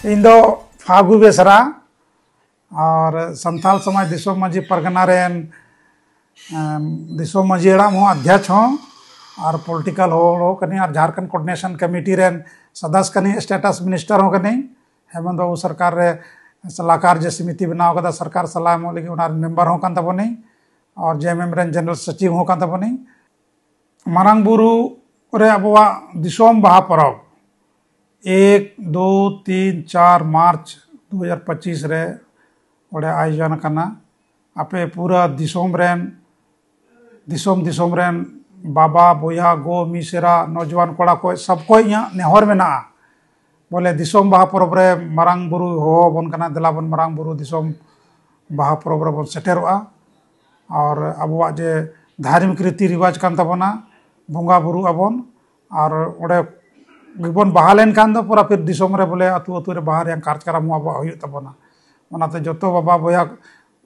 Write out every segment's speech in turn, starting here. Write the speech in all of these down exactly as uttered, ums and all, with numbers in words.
ᱤᱧ ᱫᱚ ᱯᱷᱟᱹᱜᱩ ᱵᱮᱥᱨᱟ ᱟᱨ ᱥᱟᱱᱛᱟᱲ ᱥᱚᱢᱟᱡᱽ ᱫᱤᱥᱚᱢ ᱢᱟᱹᱡᱷᱤ ᱯᱟᱨᱜᱟᱱᱟ ᱨᱮᱱ ᱮᱢ, ᱫᱤᱥᱚᱢ ᱢᱟᱹᱡᱷᱤ ᱦᱟᱲᱟᱢ ᱦᱚᱸ, ᱟᱫᱷᱭᱟᱪ ᱦᱚᱸ, ᱟᱨ ᱯᱚᱞᱤᱴᱤᱠᱟᱞ ᱦᱚᱲ ᱦᱚᱸ ᱠᱟᱹᱱᱟᱹᱧ, ᱟᱨ ᱡᱷᱟᱲᱠᱷᱚᱸᱰ ᱠᱳᱚᱨᱰᱤᱱᱮᱥᱚᱱ ᱠᱚᱢᱤᱴᱤ ᱨᱮᱱ ᱥᱚᱫᱚᱥ ᱠᱟᱹᱱᱟᱹᱧ, ᱥᱴᱮᱴᱟᱥ ᱢᱤᱱᱤᱥᱴᱟᱨ ᱦᱚᱸ ᱠᱟᱹᱱᱟᱹᱧ᱾ ᱦᱮᱢᱚᱱᱛ ᱵᱟᱵᱩ ᱥᱚᱨᱠᱟᱨ ᱨᱮ ᱥᱟᱞᱟᱠᱟᱨ ᱡᱮ ᱥᱚᱢᱤᱛᱤ ᱵᱮᱱᱟᱣ ᱠᱟᱫᱟ ᱥᱚᱨᱠᱟᱨ ᱥᱟᱞᱟ ᱮᱢᱚᱜ ᱞᱟᱹᱜᱤᱫ, ᱚᱱᱟ ᱨᱮᱱ ᱢᱮᱢᱵᱟᱨ ᱦᱚᱸ ᱠᱟᱱ ᱛᱟᱵᱚᱱᱟᱹᱧ, ᱟᱨ ᱡᱮ ᱮᱢ ᱮᱢ ᱨᱮᱱ ᱡᱮᱱᱟᱨᱮᱞ ᱥᱚᱪᱤᱵᱽ ᱦᱚᱸ ᱠᱟᱱ ᱛᱟᱵᱚᱱᱟᱹᱧ᱾ ᱢᱟᱨᱟᱝ ᱵᱩᱨᱩ ᱨᱮ ᱟᱵᱚᱣᱟᱜ ᱫᱤᱥᱚᱢ ᱵᱟᱦᱟ ᱯᱚᱨᱚᱵᱽ ᱮᱠ, ᱫᱩ, ᱛᱤᱱ, ᱪᱟᱨ ᱢᱟᱨᱪ ᱫᱩ ᱦᱟᱡᱟᱨ ᱯᱚᱸᱪᱤᱥ ᱨᱮ ᱚᱸᱰᱮ ᱟᱭᱳᱡᱚᱱ ᱟᱠᱟᱱᱟ᱾ ᱟᱯᱮ ᱯᱩᱨᱟᱹ ᱫᱤᱥᱚᱢ ᱨᱮᱱ, ᱫᱤᱥᱚᱢ ᱫᱤᱥᱚᱢ ᱨᱮᱱ ᱵᱟᱵᱟ, ᱵᱚᱭᱦᱟ, ᱜᱚ, ᱢᱤᱥᱮᱨᱟ, ᱱᱚᱡᱣᱟᱱ ᱠᱚᱲᱟ ᱠᱚ, ᱥᱚᱵ ᱠᱚ ᱤᱧᱟᱹᱜ ᱱᱮᱦᱚᱨ ᱢᱮᱱᱟᱜᱼᱟ, ᱵᱚᱞᱮ ᱫᱤᱥᱚᱢ ᱵᱟᱦᱟ ᱯᱚᱨᱚᱵᱽ ᱨᱮ ᱢᱟᱨᱟᱝ ᱵᱩᱨᱩ ᱦᱚᱦᱚ ᱟᱵᱚᱱ ᱠᱟᱱᱟ, ᱫᱮᱞᱟ ᱵᱚᱱ ᱢᱟᱨᱟᱝ ᱵᱩᱨᱩ ᱫᱤᱥᱚᱢ ᱵᱟᱦᱟ ᱯᱚᱨᱚᱵᱽ ᱨᱮᱵᱚᱱ ᱥᱮᱴᱮᱨᱚᱜᱼᱟ᱾ ᱟᱨ ᱟᱵᱚᱣᱟᱜ ᱡᱮ ᱫᱷᱟᱨᱢᱤᱠ ᱨᱤᱛᱤ ᱨᱤᱣᱟᱡᱽ ᱠᱟᱱ ᱛᱟᱵᱚᱱᱟ, ᱵᱚᱸᱜᱟ ᱵᱩᱨᱩᱜ ᱟᱵᱚᱱ, ᱟᱨ ᱚᱸᱰᱮ ᱜᱮᱵᱚᱱ ᱵᱟᱦᱟ ᱞᱮᱱᱠᱷᱟᱱ ᱫᱚ ᱯᱩᱨᱟᱹ ᱯᱷᱤᱨ ᱫᱤᱥᱚᱢ ᱨᱮ ᱵᱚᱞᱮ ᱟᱹᱛᱩ ᱟᱹᱛᱩ ᱨᱮ ᱵᱟᱦᱟ ᱨᱮᱭᱟᱜ ᱠᱟᱨᱡᱚᱠᱨᱚᱢ ᱦᱚᱸ ᱟᱵᱚᱣᱟᱜ ᱦᱩᱭᱩᱜ ᱛᱟᱵᱚᱱᱟ᱾ ᱚᱱᱟᱛᱮ ᱡᱚᱛᱚ ᱵᱟᱵᱟ ᱵᱚᱭᱦᱟ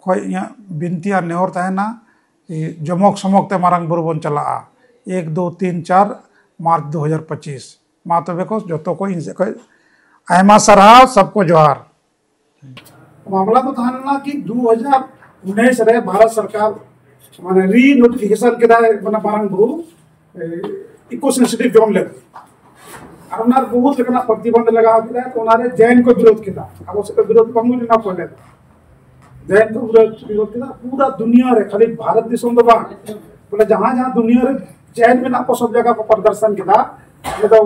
ᱠᱷᱚᱱ ᱤᱧᱟᱹᱜ ᱵᱤᱱᱛᱤ ᱟᱨ ᱱᱮᱦᱚᱨ ᱛᱟᱦᱮᱱᱟ, ᱡᱚᱢᱚᱠ ᱥᱚᱢᱚᱠ ᱛᱮ ᱢᱟᱨᱟᱝ ᱵᱩᱨᱩ ᱵᱚᱱ ᱪᱟᱞᱟᱜᱼᱟ᱾ ᱮᱠ, ᱫᱩ, ᱛᱤᱱ, ᱪᱟᱨ ᱢᱟᱨᱪ ᱫᱩ ᱦᱟᱡᱟᱨ ᱯᱚᱸᱪᱤᱥ᱾ ᱢᱟ ᱛᱚᱵᱮ ᱠᱚ ᱡᱚᱛᱚ ᱠᱚ ᱤᱧ ᱥᱮᱫ ᱠᱷᱚᱱ ᱟᱭᱢᱟ ᱥᱟᱨᱦᱟᱣ, ᱥᱚᱵ ᱠᱚ ᱡᱚᱦᱟᱨ᱾ ᱢᱟᱢᱞᱟ ᱫᱚ ᱛᱟᱦᱮᱸ ᱞᱮᱱᱟ ᱠᱤ ᱫᱩ ᱦᱟᱡᱟᱨ ᱩᱱᱤᱥ ᱨᱮ ᱵᱷᱟᱨᱚᱛ ᱥᱚᱨᱠᱟᱨ ᱢᱟᱱᱮ ᱨᱤ ᱱᱳᱴᱤᱯᱷᱤᱠᱮᱥᱚᱱ ᱠᱮᱫᱟᱭ, ᱢᱟᱱᱮ ᱢᱟᱨᱟᱝ ᱵᱩᱨᱩ ᱤᱠᱳ ᱥᱮᱱᱥᱤᱴᱤᱵᱷ ᱡᱳᱱ ᱞᱟᱹᱜᱤᱫ᱾ ᱟᱨ ᱚᱱᱟ ᱨᱮ ᱵᱚᱦᱩᱛ ᱞᱮᱠᱟᱱᱟᱜ ᱯᱨᱚᱛᱤᱵᱚᱱᱫᱷ ᱞᱟᱜᱟᱣ ᱠᱮᱫᱟᱭ, ᱛᱚ ᱚᱱᱟ ᱨᱮ ᱡᱮᱱ ᱠᱚ ᱵᱤᱨᱳᱫ ᱠᱮᱫᱟ᱾ ᱟᱵᱚ ᱥᱮᱫ ᱫᱚ ᱵᱤᱨᱳᱫ ᱵᱟᱝ ᱦᱩᱭ ᱞᱮᱱᱟ ᱯᱚᱭᱞᱮ ᱫᱚ᱾ ᱡᱮᱱ ᱠᱚ ᱵᱤᱨᱳᱫ, ᱵᱤᱨᱳᱫ ᱠᱮᱫᱟ ᱯᱩᱨᱟ ᱫᱩᱱᱤᱭᱟᱹ ᱨᱮ, ᱠᱷᱟᱹᱞᱤ ᱵᱷᱟᱨᱚᱛ ᱫᱤᱥᱚᱢ ᱫᱚ ᱵᱟᱝ, ᱵᱚᱞᱮ ᱡᱟᱦᱟᱸ ᱡᱟᱦᱟᱸ ᱫᱩᱱᱤᱭᱟᱹ ᱨᱮ ᱡᱮᱱ ᱢᱮᱱᱟᱜ ᱠᱚ ᱥᱚᱵ ᱡᱟᱭᱜᱟ ᱠᱚ ᱯᱨᱚᱫᱚᱨᱥᱚᱱ ᱠᱮᱫᱟ᱾ ᱚᱸᱰᱮ ᱫᱚ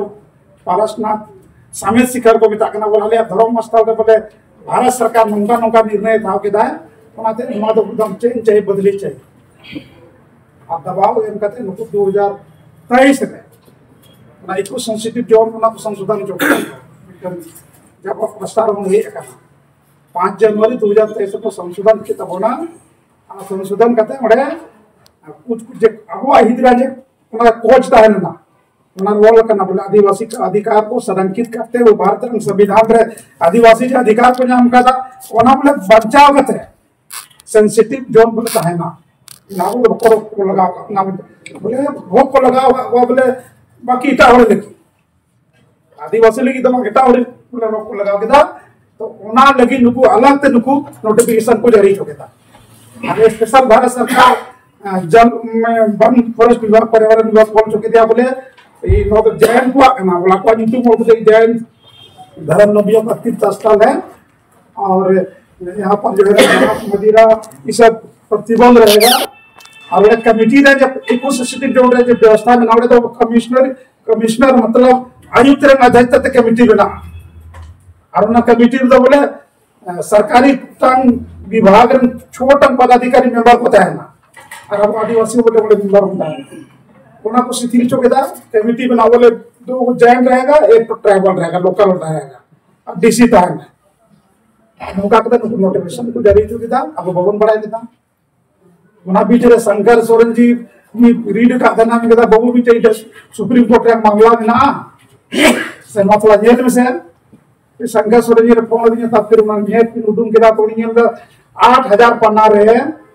ᱯᱟᱨᱟᱥᱱᱟᱛᱷ ᱥᱟᱢᱮᱛ ᱥᱤᱠᱷᱚᱨ ᱠᱚ ᱢᱮᱛᱟᱜ ᱠᱟᱱᱟ, ᱵᱚᱞᱮ ᱟᱞᱮᱭᱟᱜ ᱫᱷᱚᱨᱚᱢ ᱥᱛᱷᱚᱞ ᱨᱮ ᱵᱚᱞᱮ ᱵᱷᱟᱨᱚᱛ ᱥᱚᱨᱠᱟᱨ ᱱᱚᱝᱠᱟ ᱱᱚᱝᱠᱟ ᱱᱤᱨᱱᱚᱭ ᱦᱟᱛᱟᱣ ᱠᱮᱫᱟᱭ, ᱚᱱᱟᱛᱮ ᱱᱚᱣᱟ ᱫᱚ ᱮᱠᱫᱚᱢ ᱪᱮᱧᱡᱽ ᱪᱟᱦᱤᱭᱮ, ᱵᱚᱫᱞᱤ ᱪᱟᱦᱤᱭᱮ᱾ ᱟᱨ ᱫᱟᱵᱟᱣ ᱮᱢ ᱠᱟᱛᱮ ᱱᱩᱠᱩ ᱫᱩ ᱦᱟᱡᱟᱨ ᱛᱮᱭᱤᱥ ᱨᱮ ᱚᱱᱟ ᱤᱠᱳ ᱥᱮᱱᱥᱤᱴᱤᱵᱷ ᱡᱳᱱ ᱚᱱᱟ ᱠᱚ ᱥᱚᱝᱥᱳᱫᱷᱚᱱ ᱦᱚᱪᱚ ᱠᱮᱫᱟ᱾ ᱢᱤᱫᱴᱟᱝ ᱡᱟᱵᱚ ᱯᱨᱚᱥᱛᱟᱵ ᱦᱚᱸ ᱦᱮᱡ ᱟᱠᱟᱱᱟ᱾ ᱯᱟᱸᱪ ᱡᱟᱱᱩᱣᱟᱨᱤ ᱫᱩ ᱦᱟᱡᱟᱨ ᱛᱮᱭᱤᱥ ᱨᱮᱠᱚ ᱥᱚᱝᱥᱳᱫᱷᱚᱱ ᱠᱮᱫ ᱛᱟᱵᱚᱱᱟ᱾ ᱟᱨ ᱥᱚᱝᱥᱳᱫᱷᱚᱱ ᱠᱟᱛᱮ ᱚᱸᱰᱮ ᱠᱩᱪ ᱠᱩᱪ ᱡᱮ ᱟᱵᱚᱣᱟᱜ ᱦᱤᱛ ᱨᱮ ᱡᱮ ᱚᱱᱟ ᱠᱚᱪ ᱛᱟᱦᱮᱸ ᱞᱮᱱᱟ, ᱚᱱᱟ ᱨᱚᱲ ᱠᱟᱱᱟ ᱵᱚᱞᱮ ᱟᱹᱫᱤᱵᱟᱹᱥᱤ ᱚᱫᱷᱤᱠᱟᱨ ᱠᱚ ᱥᱚᱝᱨᱚᱠᱷᱤᱛ ᱠᱟᱛᱮ ᱵᱷᱟᱨᱚᱛ ᱨᱮᱱ ᱥᱚᱝᱵᱤᱫᱷᱟᱱ ᱨᱮ ᱟᱹᱫᱤᱵᱟᱹᱥᱤ ᱡᱮ ᱚᱫᱷᱤᱠᱟᱨ ᱠᱚ ᱧᱟᱢ ᱠᱟᱫᱟ, ᱚᱱᱟ ᱵᱚᱞᱮ ᱵᱟᱧᱪᱟᱣ ᱠᱟᱛᱮ ᱥᱮᱱᱥᱤᱴᱤᱵᱷ ᱡᱳᱱ ᱵᱚᱞᱮ ᱛᱟᱦᱮᱱᱟ᱾ ᱚᱱᱟ ᱵᱚᱞᱮ ᱵᱚᱠᱚ ᱨᱚᱠᱚ ᱠᱚ ᱞᱟᱜᱟᱣ ᱠᱟᱜ, ᱚᱱᱟ ᱵᱚᱞᱮ ᱵᱚᱞᱮ ᱵᱷᱳᱜᱽ ᱠᱚ ᱞᱟᱜᱟᱣ ᱠᱟᱜ ᱠᱚᱣᱟ ᱵᱚᱞᱮ ᱵᱟᱹᱠᱤ ᱮᱴᱟᱜ ᱦᱚᱲ ᱞᱟᱹᱜᱤᱫ, ᱟᱹᱫᱤᱵᱟᱹᱥᱤ ᱞᱟᱹᱜᱤᱫ ᱫᱚ ᱵᱟᱝ, ᱮᱴᱟᱜ ᱦᱚᱲ ᱵᱚᱞᱮ ᱨᱳᱠ ᱠᱚ ᱞᱟᱜᱟᱣ ᱠᱮᱫᱟ᱾ ᱛᱚ ᱚᱱᱟ ᱞᱟᱹᱜᱤᱫ ᱱᱩᱠᱩ ᱟᱞᱟᱜᱽ ᱛᱮ ᱱᱩᱠᱩ ᱱᱳᱴᱤᱯᱷᱤᱠᱮᱥᱚᱱ ᱠᱚ ᱡᱟᱹᱨᱤ ᱦᱚᱪᱚ ᱠᱮᱫᱟ᱾ ᱟᱨ ᱥᱯᱮᱥᱟᱞ ᱵᱷᱟᱨᱚᱛ ᱥᱚᱨᱠᱟᱨ ᱡᱚᱞ ᱵᱚᱱ ᱯᱷᱚᱨᱮᱥᱴ ᱵᱤᱵᱷᱟᱜᱽ, ᱯᱚᱨᱭᱟᱵᱚᱨᱚᱱ ᱵᱤᱵᱷᱟᱜᱽ ᱠᱚ ᱚᱞ ᱦᱚᱪᱚ ᱠᱮᱫᱮᱭᱟ ᱵᱚᱞᱮ ᱱᱚᱣᱟ ᱫᱚ ᱡᱟᱭᱮᱱ ᱠᱚᱣᱟᱜ ᱠᱟᱱᱟ, ᱵᱚᱞᱮ ᱟᱠᱚᱣᱟᱜ ᱧᱩᱛᱩᱢ ᱚᱞ ᱠᱟᱛᱮ ᱡᱟᱭᱮᱱ ᱫᱷᱚᱨᱚᱢ ᱱᱚᱵᱤᱭᱚ ᱯᱨᱚᱛᱤ ᱛᱟᱥᱛᱟᱞ ᱦᱮ᱾ ᱟᱨ ᱡᱟᱦᱟᱸ ᱯᱟᱸᱪ ᱦᱟᱡᱟᱨ ᱢᱚᱫᱤᱨᱟ ᱤᱥᱟ ᱯᱨᱚᱛᱤᱵᱚᱱᱫᱷ ᱨᱮᱦᱮᱜᱟ᱾ ᱟᱨ ᱚᱸᱰᱮ ᱠᱚᱢᱤᱴᱤ ᱨᱮ ᱡᱮ ᱤᱠᱳ ᱥᱮᱱᱥᱤᱴᱤᱵᱷ ᱡᱳᱱ ᱨᱮ ᱡᱮ ᱵᱮᱵᱚᱥᱛᱷᱟ ᱢᱮᱱᱟᱜᱼᱟ, ᱚᱸᱰᱮ ᱫᱚ ᱠᱚᱢᱤᱥᱱᱟᱨ, ᱠᱚᱢᱤᱥᱱᱟᱨ ᱢᱚᱛᱞᱚᱵ ᱟᱭᱩᱠᱛ ᱨᱮᱱ ᱟᱫᱷᱟᱨ ᱛᱮ ᱠᱚᱢᱤᱴᱤ ᱢᱮᱱᱟᱜᱼᱟ᱾ ᱟᱨ ᱚᱱᱟ ᱠᱚᱢᱤᱴᱤ ᱨᱮᱫᱚ ᱵᱚᱞᱮ ᱥᱚᱨᱠᱟᱨᱤ ᱴᱟᱝ ᱵᱤᱵᱷᱟᱜᱽ ᱨᱮᱱ ᱪᱷᱚ ᱴᱟᱝ ᱯᱚᱫᱟᱫᱷᱤᱠᱟᱨᱤ ᱢᱮᱢᱵᱟᱨ ᱠᱚ ᱛᱟᱦᱮᱱᱟ᱾ ᱟᱨ ᱟᱵᱚ ᱟᱹᱫᱤᱵᱟᱹᱥᱤ ᱵᱚᱞᱮ ᱚᱸᱰᱮ ᱢᱮᱢᱵᱟᱨ ᱵᱚᱱ ᱛᱟᱦᱮᱱᱟ᱾ ᱚᱱᱟ ᱠᱚ ᱥᱤᱛᱷᱤᱞ ᱦᱚᱪᱚ ᱠᱮᱫᱟ᱾ ᱠᱚᱢᱤᱴᱤ ᱵᱮᱱᱟᱣ ᱵᱚᱞᱮ ᱫᱩ ᱡᱟᱭᱮᱱ ᱨᱮᱦᱮᱜᱟ, ᱮᱠ ᱴᱨᱟᱭᱵᱟᱞ ᱨᱮᱦᱮᱜᱟ, ᱞᱳᱠᱟᱞ ᱨᱮᱦᱮᱜᱟ, ᱟᱨ ᱰᱤᱥᱤ ᱛᱟᱦᱮᱱᱟ᱾ ᱱᱚᱝᱠᱟ ᱠᱟᱛᱮ ᱱᱩᱠᱩ ᱱᱳᱴᱤᱯᱷᱤᱠᱮᱥᱚᱱ ᱠᱚ ᱡᱟᱹᱨᱤ ᱦᱚᱪᱚ ᱠᱮᱫᱟ᱾ ᱟᱵᱚ ᱵᱟᱵᱚᱱ ᱵᱟᱲᱟᱭ ᱞᱮᱫᱟ᱾ ᱚᱱᱟ ᱵᱤᱪ ᱨᱮ ᱥᱚᱝᱠᱚᱨ ᱥᱚᱨᱮᱱ ᱡᱤ ᱩᱱᱤ ᱨᱤᱰ ᱟᱠᱟᱫ ᱛᱟᱦᱮᱱᱟ, ᱢᱮᱱ ᱠᱮᱫᱟ, "ᱵᱟᱹᱵᱩ, ᱢᱤᱫᱴᱮᱡ ᱥᱩᱯᱨᱤᱢ ᱠᱳᱨᱴ ᱨᱮᱭᱟᱜ ᱢᱟᱢᱞᱟ ᱢᱮᱱᱟᱜᱼᱟ, ᱥᱮ ᱱᱚᱣᱟ ᱛᱷᱚᱲᱟ ᱧᱮᱞ ᱢᱮᱥᱮ᱾" ᱥᱚᱝᱠᱚᱨ ᱥᱚᱨᱮᱱ ᱡᱤ ᱨᱮ ᱯᱷᱳᱱ ᱟᱹᱫᱤᱧᱟ, ᱛᱟᱨᱯᱚᱨᱮ ᱚᱱᱟ ᱧᱮᱞ ᱠᱤᱱ ᱩᱰᱩᱝ ᱠᱮᱫᱟ᱾ ᱛᱚ ᱩᱱᱤ ᱧᱮᱞ ᱮᱫᱟ ᱟᱴ ᱦᱟᱡᱟᱨ ᱯᱟᱱᱟ ᱨᱮ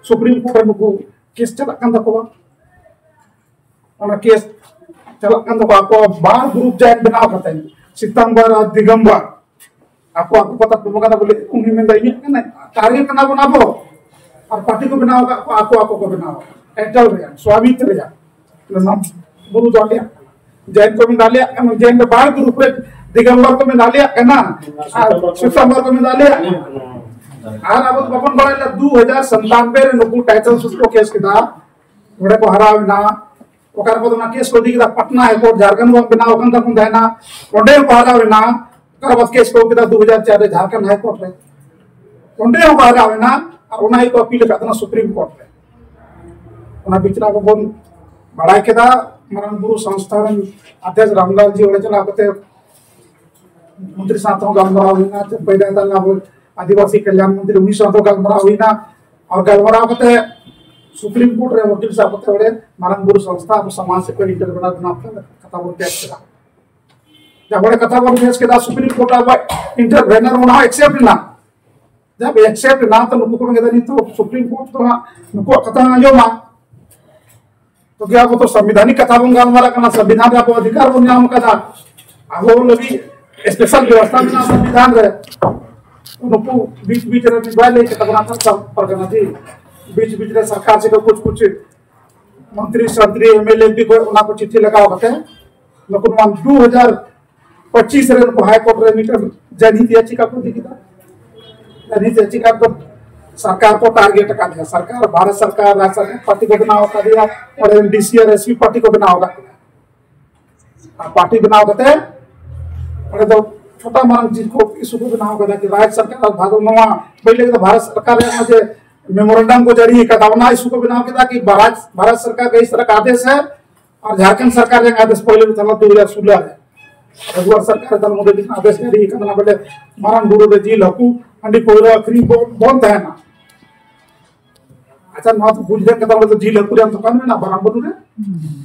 ᱥᱩᱯᱨᱤᱢ ᱠᱳᱨᱴ ᱨᱮ ᱱᱩᱠᱩ ᱠᱮᱥ ᱪᱟᱞᱟᱜ ᱠᱟᱱ ᱛᱟᱠᱚᱣᱟ᱾ ᱚᱱᱟ ᱠᱮᱥ ᱪᱟᱞᱟᱜ ᱠᱟᱱ ᱛᱟᱠᱚᱣᱟ, ᱟᱠᱚ ᱵᱟᱨ ᱜᱨᱩᱯ ᱡᱟᱭᱮᱱ ᱵᱮᱱᱟᱣ ᱠᱟᱛᱮ, ᱥᱤᱛᱟᱢᱵᱟᱨ ᱟᱨ ᱫᱤᱜᱚᱢᱵᱚᱨ᱾ ᱟᱠᱚ ᱟᱠᱚ ᱯᱟᱛᱟ ᱠᱚ ᱠᱟᱱᱟ ᱵᱚᱞᱮ, ᱩᱱᱤ ᱢᱮᱱᱫᱟ, "ᱤᱧᱟᱹᱜ ᱠᱟᱱᱟ, ᱴᱟᱨᱜᱮᱴ ᱠᱟᱱᱟ ᱵᱚᱱ ᱟᱵᱚ, ᱟᱨ ᱯᱟᱨᱴᱤ ᱠᱚ ᱵᱮᱱᱟᱣ ᱟᱠᱟᱫ ᱠᱚᱣᱟ, ᱟᱠᱚ ᱟᱠᱚ ᱠᱚ ᱵᱮᱱᱟᱣ ᱟᱠᱟᱫ, ᱴᱟᱭᱴᱮᱞ ᱨᱮᱭᱟᱜ, ᱥᱣᱟᱢᱤᱛ ᱨᱮᱭᱟᱜ, ᱚᱱᱟ ᱵᱩᱨᱩ ᱫᱚ ᱟᱞᱮᱭᱟᱜ ᱠᱟᱱᱟ, ᱡᱟᱭᱮᱱ ᱠᱚ ᱢᱮᱱᱫᱟ ᱟᱞᱮᱭᱟᱜ ᱠᱟᱱᱟ, ᱡᱟᱭᱮᱱ ᱫᱚ ᱵᱟᱨ ᱜᱨᱩᱯ ᱨᱮ ᱫᱤᱜᱚᱢᱵᱚᱨ ᱠᱚ ᱢᱮᱱᱫᱟ ᱟᱞᱮᱭᱟᱜ ᱠᱟᱱᱟ, ᱟᱨ ᱥᱩᱛᱟᱢᱵᱚᱨ ᱠᱚ ᱢᱮᱱᱫᱟ ᱟᱞᱮᱭᱟᱜ ᱠᱟᱱᱟ᱾" ᱟᱨ ᱟᱵᱚ ᱫᱚ ᱵᱟᱵᱚᱱ ᱵᱟᱲᱟᱭ ᱞᱮᱫᱟ, ᱫᱩ ᱦᱟᱡᱟᱨ ᱥᱟᱛᱟᱱᱵᱮ ᱨᱮ ᱱᱩᱠᱩ ᱴᱟᱭᱴᱮᱞ ᱥᱩᱴ ᱠᱚ ᱠᱮᱥ ᱠᱮᱫᱟ, ᱱᱚᱰᱮ ᱠᱚ ᱦᱟᱨᱟᱣ ᱮᱱᱟ᱾ ᱚᱠᱟ ᱨᱮ ᱚᱱᱟ ᱠᱮᱥ ᱠᱚ ᱤᱫᱤ ᱠᱮᱫᱟ ᱯᱟᱴᱱᱟ ᱦᱟᱭ ᱠᱳᱨᱴ, ᱡᱷᱟᱲᱠᱷᱚᱸᱰ ᱵᱟᱝ ᱵᱮᱱᱟᱣ ᱟᱠᱟᱱ ᱛᱟᱠᱚ ᱛᱟᱦᱮᱱᱟ, ᱚᱸᱰᱮ ᱦᱚᱸᱠᱚ ᱦᱟᱨᱟᱣ ᱮᱱᱟ᱾ ᱚᱠᱟ ᱨᱮ ᱠᱮᱥ ᱠᱚ ᱠᱮᱫᱟ ᱫᱩ ᱦᱟᱡᱟᱨ ᱪᱟᱨ ᱨᱮ ᱡᱷᱟᱲᱠᱷᱚᱸᱰ ᱦᱟᱭ ᱠᱳᱨᱴ ᱨᱮ, ᱚᱸᱰᱮ ᱦᱚᱸᱠᱚ ᱦᱟᱨᱟᱣ ᱮᱱᱟ᱾ ᱟᱨ ᱚᱱᱟ ᱜᱮᱠᱚ ᱟᱯᱤᱞ ᱟᱠᱟᱫ ᱛᱟᱦᱮᱱᱟ ᱥᱩᱯᱨᱤᱢ ᱠᱳᱨᱴ ᱨᱮ᱾ ᱚᱱᱟ ᱵᱤᱪᱟᱹᱨ ᱟᱵᱚ ᱵᱚᱱ ᱵᱟᱲᱟᱭ ᱠᱮᱫᱟ᱾ ᱢᱟᱨᱟᱝ ᱵᱩᱨᱩ ᱥᱚᱝᱥᱛᱷᱟ ᱨᱮᱱ ᱟᱫᱷᱭᱟᱠᱷ ᱨᱟᱢᱫᱟᱥ ᱡᱤ ᱚᱸᱰᱮ ᱪᱟᱞᱟᱣ ᱠᱟᱛᱮ ᱢᱚᱱᱛᱨᱤ ᱥᱟᱶ ᱛᱮᱦᱚᱸ ᱜᱟᱞᱢᱟᱨᱟᱣ ᱦᱩᱭᱱᱟ, ᱪᱮᱫ ᱯᱟᱹᱭᱞᱟᱹ ᱫᱟᱞ ᱟᱵᱚ ᱟᱹᱫᱤᱵᱟᱹᱥᱤ ᱠᱟᱞᱭᱟᱱ ᱢᱚᱱᱛᱨᱤ, ᱩᱱᱤ ᱥᱟᱶ ᱛᱮᱦᱚᱸ ᱜᱟᱞᱢᱟᱨᱟᱣ ᱦᱩᱭᱱᱟ᱾ ᱟᱨ ᱜᱟᱞᱢᱟᱨᱟᱣ ᱠᱟᱛᱮ ᱥᱩᱯᱨᱤᱢ ᱠᱳᱨᱴ ᱨᱮ ᱩᱠᱤᱞ ᱥᱟᱵ ᱠᱟᱛᱮ ᱚᱸᱰᱮ ᱢᱟᱨᱟᱝ ᱵᱩᱨᱩ ᱥᱚᱝᱥᱛᱷᱟ ᱟᱵᱚ ᱥᱚᱢᱟᱡᱽ ᱥᱮᱫ ᱠᱷᱚᱱ ᱤᱱᱴᱟᱨ ᱵᱮᱱᱟᱣ ᱨᱮᱱᱟᱜ ᱠᱟᱛᱷᱟ ᱵᱚᱱ ᱯᱮᱥ ᱠᱮᱫᱟ᱾ ᱡᱟᱦᱟᱸ ᱚᱸᱰᱮ ᱠᱟᱛᱷᱟ ᱵᱚᱱ ᱯᱮᱥ ᱠᱮᱫᱟ, ᱥᱩᱯᱨᱤᱢ ᱠᱳᱨᱴ ᱟᱵᱚᱣᱟᱜ ᱤᱱᱴᱟᱨ ᱵᱮᱱᱟᱨ ᱚᱱᱟ ᱦᱚᱸ ᱮᱠᱥᱮᱯᱴ ᱮᱱᱟ᱾ ᱡᱟᱦᱟᱸ ᱮᱠᱥᱮᱯᱴ ᱮᱱᱟ, ᱛᱚ ᱱᱩᱠᱩ ᱠᱚ ᱢᱮᱱ ᱠᱮᱫᱟ, "ᱱᱤᱛᱚᱜ ᱥᱩᱯᱨᱤᱢ ᱠᱳᱨᱴ ᱫᱚ ᱦᱟᱸᱜ ᱱᱩᱠᱩᱣᱟᱜ ᱠᱟᱛᱷᱟ ᱦᱚᱸ ᱟᱸᱡᱚᱢᱟ᱾" ᱛᱚᱵᱮ ᱟᱵᱚ ᱛᱚ ᱥᱚᱝᱵᱤᱫᱷᱟᱱᱤᱠ ᱠᱟᱛᱷᱟ ᱵᱚᱱ ᱜᱟᱞᱢᱟᱨᱟᱜ ᱠᱟᱱᱟ, ᱥᱚᱝᱵᱤᱫᱷᱟᱱ ᱨᱮ ᱟᱵᱚ ᱚᱫᱷᱤᱠᱟᱨ ᱵᱚᱱ ᱧᱟᱢ ᱟᱠᱟᱫᱟ᱾ ᱟᱵᱚ ᱞᱟᱹᱜᱤᱫ ᱥᱯᱮᱥᱟᱞ ᱵᱮᱵᱚᱥᱛᱷᱟ ᱢᱮᱱᱟᱜᱼᱟ ᱥᱚᱝᱵᱤᱫᱷᱟᱱ ᱨᱮ᱾ ᱱᱩᱠᱩ ᱵᱤᱪ ᱵᱤᱪ ᱨᱮ ᱵᱟᱭ ᱞᱟᱹᱭ ᱠᱮᱫ ᱛᱟᱵᱚᱱᱟ ᱥᱟᱱᱛᱟᱲ ᱯᱟᱨᱜᱟᱱᱟ ᱡᱤ, ᱵᱤᱪ ᱵᱤᱪ ᱨᱮ ᱥᱚᱨᱠᱟᱨ ᱥᱮ ᱠᱩᱪ ᱠᱩᱪ ᱢᱚᱱᱛᱨᱤ ᱥᱚᱱᱛᱨᱤ M L A M P ᱠᱚ ᱚᱱᱟ ᱠᱚ ᱪᱤᱴᱷᱤ ᱞᱟᱜᱟᱣ ᱠᱟᱛᱮ ᱱᱩᱠᱩ ᱱᱚᱣᱟ ᱫᱩ ᱦᱟᱡᱟᱨ ᱯᱚᱸᱪᱤᱥ ᱨᱮ ᱱᱩᱠᱩ ᱦᱟᱭ ᱠᱳᱨᱴ ᱨᱮ ᱢᱤᱫᱴᱮᱱ ᱡᱟᱹᱱᱤᱡ ᱭᱟᱪᱤᱠᱟ ᱠᱚ ᱤᱫᱤ ᱠᱮᱫᱟ᱾ ᱡᱟᱹᱱᱤᱡ ᱭᱟᱪᱤᱠᱟ ᱫᱚ ᱥᱚᱨᱠᱟᱨ ᱠᱚ ᱴᱟᱨᱜᱮᱴ ᱟᱠᱟᱫᱮᱭᱟ, ᱥᱚᱨᱠᱟᱨ, ᱵᱷᱟᱨᱚᱛ ᱥᱚᱨᱠᱟᱨ, ᱨᱟᱡᱽ ᱥᱚᱨᱠᱟᱨ ᱯᱟᱨᱴᱤ ᱠᱚ ᱵᱮᱱᱟᱣ ᱟᱠᱟᱫᱮᱭᱟ, ᱚᱸᱰᱮ ᱨᱮᱱ ᱰᱤ ᱥᱤ ᱟᱨ ᱮᱥ ᱯᱤ ᱯᱟᱨᱴᱤ ᱠᱚ ᱵᱮᱱᱟᱣ ᱟᱠᱟᱫ ᱠᱚᱣᱟ᱾ ᱟᱨ ᱯᱟᱨᱴᱤ ᱵᱮᱱᱟᱣ ᱠᱟᱛᱮ ᱚᱸᱰᱮ ᱫᱚ ᱪᱷᱳᱴᱟ ᱢᱟᱨᱟᱝ ᱪᱤᱡᱽ ᱠᱚ ᱤᱥᱩ ᱠᱚ ᱵᱮᱱᱟᱣ ᱠᱟᱫᱟ ᱠᱤ ᱨᱟᱡᱽ ᱥᱚᱨᱠᱟᱨ ᱟᱨ ᱵᱷᱟᱨᱚᱛ, ᱱᱚᱣᱟ ᱵᱟᱹᱧ ᱞᱟᱹᱭ ᱠᱮᱫᱟ, ᱵᱷᱟᱨᱚᱛ ᱥᱚᱨᱠᱟᱨ ᱨᱮᱭᱟᱜ ᱡᱮ ᱢᱮᱢᱳᱨᱮᱱᱰᱟᱢ ᱠᱚ ᱡᱟᱹᱨᱤ ᱠᱟᱫᱟ, ᱚᱱᱟ ᱤᱥᱩ ᱠᱚ ᱵᱮᱱᱟᱣ ᱠᱮᱫᱟ ᱠᱤ ᱵᱷᱟᱨᱚᱛ, ᱵᱷᱟᱨᱚᱛ ᱥᱚᱨᱠᱟᱨ ᱠᱮ ᱤᱥ ᱛᱟᱨᱟ ᱠᱟ ᱟᱫᱮᱥ ᱦᱮ, ᱟᱨ ᱡᱷᱟᱨᱠᱷᱚᱸᱰ ᱥᱚᱨᱠᱟᱨ ᱨᱮᱭᱟᱜ ᱟᱫᱮᱥ ᱯᱚᱭᱞᱮ ᱨᱮ ᱛᱟᱦᱮᱸ ᱞᱮᱱᱟ ᱫᱩ ᱦᱟᱡᱟᱨ ᱥᱳᱞᱳ ᱨᱮ᱾ ᱨᱟᱡᱽ ᱥᱚᱨᱠᱟᱨ ᱨᱮ ᱛᱟᱦᱮᱸ ᱞᱮᱱᱟ ᱟᱫᱮᱥ ᱡᱟᱹᱨᱤ ᱠᱟᱱᱟ ᱵᱚᱞᱮ ᱢᱟᱨᱟᱝ ᱵᱩᱨᱩ ᱨᱮ ᱡᱤᱞ ᱦᱟᱹᱠᱩ ᱦᱟᱺᱰᱤ ᱯᱟᱹᱣᱨᱟᱹ ᱟᱹᱠᱷᱨᱤᱧ ᱠᱚ ᱵᱚᱱᱫ ᱛᱟᱦᱮᱱᱟ᱾ ᱟᱪᱪᱷᱟ, ᱱᱚᱣᱟ ᱫᱚ ᱵᱩᱡᱽ ᱞᱮᱱ ᱠᱟᱛᱷᱟ, ᱚᱸᱰᱮ ᱫᱚ ᱡᱤᱞ ᱦᱟᱹᱠᱩ ᱨᱮᱭᱟᱜ ᱫᱚᱠᱟᱱ ᱢᱮᱱᱟᱜᱼᱟ ᱢᱟᱨᱟᱝ ᱵᱩᱨᱩ ᱨᱮ?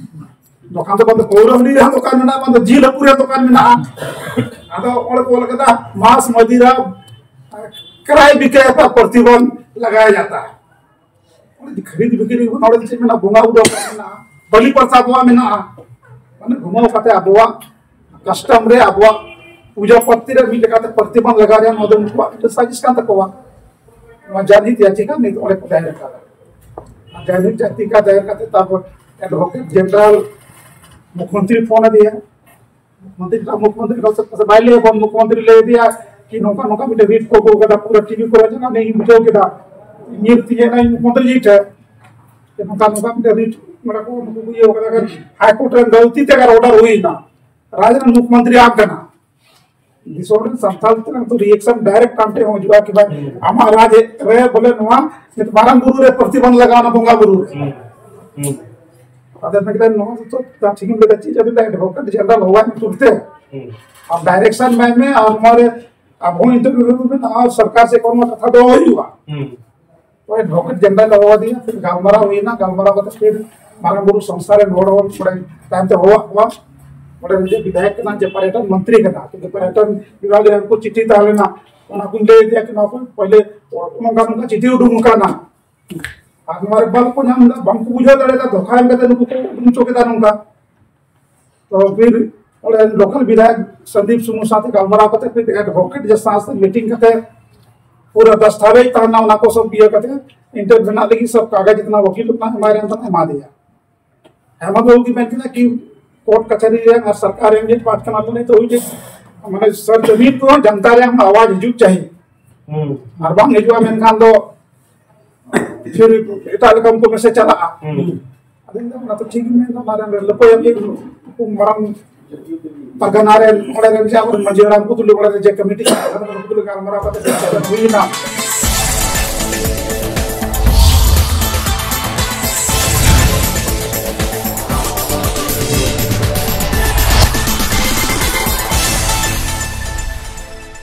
ᱫᱚᱠᱟᱱ ᱫᱚ ᱵᱟᱝ ᱫᱚ ᱯᱟᱹᱣᱨᱟᱹ ᱦᱟᱺᱰᱤ ᱨᱮᱭᱟᱜ ᱫᱚᱠᱟᱱ ᱢᱮᱱᱟᱜᱼᱟ, ᱵᱟᱝ ᱫᱚ ᱡᱤᱞ ᱦᱟᱹᱠᱩ ᱨᱮᱭᱟᱜ ᱫᱚᱠᱟᱱ ᱢᱮᱱᱟᱜᱼᱟ᱾ ᱟᱫᱚ ᱚᱸᱰᱮ ᱠᱚ ᱚᱞ ᱠᱟᱫᱟ, ᱢᱟᱸᱥ ᱢᱚᱫᱤᱨᱟ ᱠᱨᱟᱭ ᱵᱤᱠᱨᱚᱭ ᱯᱨᱚᱛᱤᱵᱚᱱᱫᱷ ᱞᱟᱜᱟᱭᱟ ᱡᱟᱛᱟ᱾ ᱚᱸᱰᱮ ᱠᱷᱟᱹᱨᱤᱫ ᱵᱤᱠᱨᱤ ᱚᱸᱰᱮ ᱪᱮᱫ ᱢᱮᱱᱟᱜᱼᱟ? ᱵᱚᱸᱜᱟ ᱵᱩᱨᱩ ᱚᱠᱟ ᱨᱮ ᱢᱮᱱᱟᱜᱼᱟ? ᱵᱟᱹᱞᱤ ᱯᱨᱚᱛᱷᱟ ᱟᱵᱚᱣᱟᱜ ᱢᱮᱱᱟᱜᱼᱟ᱾ ᱢᱟᱱᱮ ᱜᱷᱩᱢᱟᱹᱣ ᱠᱟᱛᱮ ᱟᱵᱚᱣᱟᱜ ᱠᱟᱥᱴᱚᱢ ᱨᱮ, ᱟᱵᱚᱣᱟᱜ ᱯᱩᱡᱟᱹ ᱯᱟᱹᱛᱤ ᱨᱮ ᱢᱤᱫ ᱞᱮᱠᱟᱛᱮ ᱯᱨᱚᱛᱤᱵᱚᱱᱫᱷ ᱞᱟᱜᱟᱣ ᱨᱮᱭᱟᱜ ᱱᱚᱣᱟ ᱫᱚ ᱩᱱᱠᱩᱣᱟᱜ ᱢᱤᱫᱴᱮᱱ ᱥᱟᱡᱤᱥ ᱠᱟᱱ ᱛᱟᱠᱚᱣᱟ᱾ ᱱᱚᱣᱟ ᱡᱟᱹᱱᱤᱡ ᱭᱟᱪᱤᱠᱟ ᱱᱤᱛ ᱚᱸᱰᱮ ᱠᱚ ᱫᱟᱭᱮᱨ ᱠᱟᱫᱟ᱾ ᱟᱨ ᱡᱟᱹᱱᱤᱡ ᱭᱟᱪᱤᱠᱟ ᱫᱟᱭᱮᱨ ᱠᱟᱛᱮ ᱛᱟᱨᱯᱚᱨ ᱮᱰᱵᱷᱚᱠᱮᱴ ᱡᱮᱱᱟᱨᱟᱞ ᱢᱩᱠᱷᱭᱚᱢᱚᱱᱛᱨᱤ ᱯᱷᱳᱱ ᱟᱫᱮᱭᱟ᱾ ᱢᱚᱱᱛᱨᱤ ᱥᱟᱦᱮᱵᱽ, ᱢᱩᱠᱷᱭᱚᱢᱚᱱᱛᱨᱤ ᱥᱟᱦᱮᱵᱽ ᱥᱮ ᱵᱟᱭ ᱞᱟᱹᱭ ᱟᱵᱚᱱ, ᱢᱩᱠᱷᱭᱚᱢᱚᱱᱛᱨᱤ ᱞᱟᱹᱭ ᱟᱫᱮᱭᱟ ᱠᱤ ᱱᱚᱝᱠᱟ ᱱᱚᱝᱠᱟ ᱢᱤᱫᱴᱮᱱ ᱨᱤᱴ ᱠᱚ ᱟᱹᱜᱩ ᱠᱟᱫᱟ, ᱯᱩᱨᱟᱹ ᱴᱤ ᱵᱷᱤ ᱠᱚᱨᱮ ᱡᱟᱦᱟᱸ ᱤᱧ ᱵᱩᱡᱷᱟᱹᱣ ᱠᱮᱫᱟ, ᱧᱮᱞ ᱛᱤᱧᱟᱹ ᱚᱱᱟ ᱤᱧ ᱢᱚᱱᱛᱨᱤ ᱡᱤ ᱴᱷᱮᱱ᱾ ᱡᱮ ᱱᱚᱝᱠᱟ ᱱᱚᱝᱠᱟ ᱢᱤᱫᱴᱮᱱ ᱨᱤᱴ ᱱᱚᱰᱮ ᱠᱚ ᱱᱩᱠᱩ ᱠᱚ ᱤᱭᱟᱹ ᱠᱟᱫᱟ, ᱦᱟᱭ ᱠᱳᱨᱴ ᱨᱮᱱ ᱜᱟᱹᱞᱛᱤ ᱛᱮ ᱟᱨ ᱚᱨᱰᱟᱨ ᱦᱩᱭᱱᱟ, ᱨᱟᱡᱽ ᱨᱮᱱ ᱢᱩᱠᱷᱭᱚᱢᱚᱱᱛᱨᱤ ᱟᱢ ᱠᱟᱱᱟ᱾ ᱫᱤᱥᱚᱢ ᱨᱮᱱ ᱥᱟᱱᱛᱟᱲ ᱛᱮ ᱱᱤᱛᱚᱜ ᱨᱤᱭᱮᱠᱥᱚᱱ ᱰᱟᱭᱨᱮᱠᱴ ᱟᱢ ᱴᱷᱮᱱ ᱦᱤᱡᱩᱜᱼᱟ ᱠᱤ ᱵᱟᱝ, ᱦᱩᱸ᱾ ᱟᱢᱟᱜ ᱨᱟᱡᱽ ᱨᱮ ᱵᱚᱞᱮ ᱱᱚᱣᱟ ᱱᱤᱛ ᱢᱟᱨᱟᱝ ᱵᱩᱨᱩ ᱨᱮ ᱯᱨᱚᱛᱤᱵᱚᱱᱫᱷ ᱞᱟᱜᱟᱣ ᱮᱱᱟ, ᱵᱚᱸᱜᱟ ᱵᱩᱨᱩ ᱨᱮ᱾ ᱦᱩᱸ᱾ ᱦᱩᱸ᱾ ᱟᱫᱚ ᱢᱮᱱ ᱠᱮᱫᱟ, ᱱᱚᱣᱟ ᱫᱚ ᱛᱚ ᱴᱷᱤᱠ ᱮᱢ ᱞᱟᱹᱭ ᱮᱫᱟ, ᱪᱮᱫ ᱮᱢ ᱞᱟᱹᱭ ᱮᱫᱟ, ᱮᱰᱵᱷᱚᱠᱮᱴ ᱡᱮᱱᱟᱨᱟᱞ ᱦᱚᱦᱚᱣᱟᱭ ᱢᱮ ᱛᱩᱨᱛᱮ᱾ ᱦᱩᱸ᱾ ᱟᱢ ᱰᱟᱭᱨᱮᱠᱥᱚᱱ ᱮᱢᱟᱭ ᱢᱮ ᱟᱨ ᱱᱚᱣᱟ ᱨᱮ ᱟᱵᱚ ᱦᱚᱸ ᱤᱱᱴᱟᱨᱵᱷᱤᱭᱩ ᱨᱩᱢ ᱨᱮ ᱟᱨ ᱥᱚᱨᱠᱟᱨ ᱥᱮᱫ ᱠᱷᱚᱱ ᱱᱚᱣᱟ ᱠᱟᱛᱷᱟ ᱫᱚ ᱦᱩᱭᱩᱜᱼᱟ᱾ ᱦᱩᱸ᱾ ᱛᱚ ᱮᱰᱵᱷᱚᱠᱮᱴ ᱡᱮᱱᱟᱨᱟᱞ ᱦᱚᱦᱚ ᱟᱫᱮᱭᱟ, ᱯᱷᱤᱨ ᱜᱟᱞᱢᱟᱨᱟᱣ ᱦᱩᱭᱱᱟ, ᱜᱟᱞᱢᱟᱨᱟᱣ ᱠᱟᱛᱮ ᱯᱷᱤᱨ ᱢᱟᱨᱟᱝ ᱵᱩᱨᱩ ᱥᱚᱝᱥᱛᱷᱟ ᱨᱮᱱ ᱦᱚᱲ ᱦᱚᱸ ᱚᱸᱰᱮ ᱛᱟᱭᱚᱢ ᱛᱮ ᱦᱚᱦᱚᱣᱟᱫ ᱠᱚᱣᱟ᱾ ᱚᱸᱰᱮ ᱢᱤᱫᱴᱮᱱ ᱵᱤᱫᱷᱟᱭᱚᱠ ᱠᱟᱱᱟ ᱡᱮ ᱯᱚᱨᱭᱚᱴᱚᱱ ᱢᱚᱱᱛᱨᱤ ᱠᱟᱱᱟ, ᱠᱤᱱᱛᱩ ᱯᱚᱨᱭᱚᱴᱚᱱ ᱵᱤᱵᱷᱟᱜᱽ ᱨᱮ ᱩᱱᱠᱩ ᱪᱤᱴᱷᱤ ᱛᱟᱦᱮᱸ ᱞᱮᱱᱟ, ᱚᱱᱟ ᱠᱚᱧ ᱞᱟᱹᱭ ᱟᱫᱮᱭᱟ ᱠᱤ ᱱᱚᱣᱟ ᱠᱚ ᱯᱚᱭᱞᱮ ᱱᱚᱝᱠᱟ ᱱᱚᱝᱠᱟ ᱪᱤᱴᱷᱤ ᱩᱰᱩᱝ ᱟᱠᱟᱱᱟ᱾ ᱟᱨ ᱱᱚᱣᱟ ᱨᱮ ᱵᱟᱝ ᱠᱚ ᱧᱟᱢ ᱮᱫᱟ, ᱵᱟᱝ ᱠᱚ ᱵᱩᱡᱷᱟᱹᱣ ᱫᱟᱲᱮᱭᱟᱫᱟ, ᱫᱷᱳᱠᱟ ᱮᱢ ᱠᱟᱛᱮ ᱱᱩᱠᱩ ᱠᱚ ᱩᱰᱩᱝ ᱦᱚᱪᱚ ᱠᱮᱫᱟ ᱱᱚᱝᱠᱟ᱾ ᱛᱚ ᱯᱷᱤᱨ ᱚᱸᱰᱮ ᱞᱳᱠᱟᱞ ᱵᱤᱫᱷᱟᱭᱚᱠ ᱥᱚᱱᱫᱤᱯ ᱥᱩᱢᱩ ᱥᱟᱶᱛᱮ ᱜᱟᱞᱢᱟᱨᱟᱣ ᱠᱟᱛᱮ ᱢᱤᱫ ᱮᱰᱵᱷᱳᱠᱮᱴ ᱡᱟᱦᱟᱸ ᱥᱟᱶ ᱢᱤᱴᱤᱝ ᱠᱟᱛᱮ ᱯᱩᱨᱟᱹ ᱫᱟᱥᱛᱟᱣᱮᱡ ᱛᱟᱦᱮᱱᱟ, ᱚᱱᱟ ᱠᱚ ᱥᱚᱵ ᱤᱭᱟᱹ ᱠᱟᱛᱮ ᱤᱱᱴᱟᱨ ᱵᱮᱱᱟᱜ ᱞᱟᱹᱜᱤᱫ ᱥᱚᱵ ᱠᱟᱜᱚᱡᱽ ᱡᱤᱛᱱᱟ ᱣᱟᱠᱤᱞ ᱟᱯᱱᱟ ᱮᱢᱟᱭ ᱨᱮᱱ ᱛᱟᱦᱮᱱᱟ, ᱮᱢᱟ ᱫᱮᱭᱟ᱾ ᱦᱮᱢᱟᱱᱛ ᱵᱟᱵᱩ ᱜᱮ ᱢᱮᱱ ᱠᱮᱫᱟ ᱠᱤ ᱠᱳᱨᱴ ᱠᱟᱪᱷᱟᱨᱤ ᱨᱮ ᱟᱨ ᱥᱚᱨᱠᱟᱨ ᱨᱮᱱ ᱢᱤᱫ ᱯᱟᱦᱴ ᱠᱟᱱᱟ ᱵᱚᱱ, ᱛᱚ ᱩᱱᱤ ᱢᱟᱱᱮ ᱥᱟᱨᱡᱚᱢᱤᱱ ᱠᱚ ᱡᱟᱱᱛᱟ ᱨᱮᱭᱟᱜ ᱟᱣᱟᱡ ᱦᱤᱡᱩᱜ ᱪᱟᱦᱤ᱾ ᱦᱩᱸ ᱟᱨ ᱵᱟᱝ ᱦᱤᱡᱩᱜᱼᱟ ᱢᱮᱱᱠᱷᱟᱱ ᱫᱚ ᱯᱷᱤᱨ ᱮᱴᱟᱜ ᱞᱮᱠᱟ ᱩᱱᱠᱩ ᱢᱮᱥᱮ ᱪᱟᱞᱟᱜᱼᱟ᱾ ᱦᱩᱸ ᱟᱫᱚᱧ ᱢᱮᱱᱫᱟ ᱚᱱᱟ ᱛᱚ ᱴᱷᱤᱠ ᱜᱮ ᱢᱮᱱᱫᱟ, ᱚᱱᱟ ᱨᱮᱱ ᱞᱟᱹᱯᱟᱹᱭ ᱟᱹᱠᱤᱱ ᱩᱱᱠᱩ ᱢᱟᱨᱟᱝ ᱯᱟᱨᱜᱟᱱᱟ ᱨᱮᱱ ᱚᱸᱰᱮ ᱨᱮᱱ ᱡᱮ ᱟᱵᱚᱨᱮᱱ ᱢᱟᱹᱡᱷᱤ ᱦᱟᱲᱟᱢ ᱠᱚ ᱛᱩᱞᱩᱡ ᱚᱸᱰᱮ ᱨᱮ ᱡᱮ ᱠᱚᱢᱤᱴᱤ ᱠᱚ ᱛᱩᱞᱩᱡ ᱜᱟᱞᱢᱟᱨᱟᱣ ᱠᱟᱛᱮ ᱦᱩᱭ ᱮᱱᱟ᱾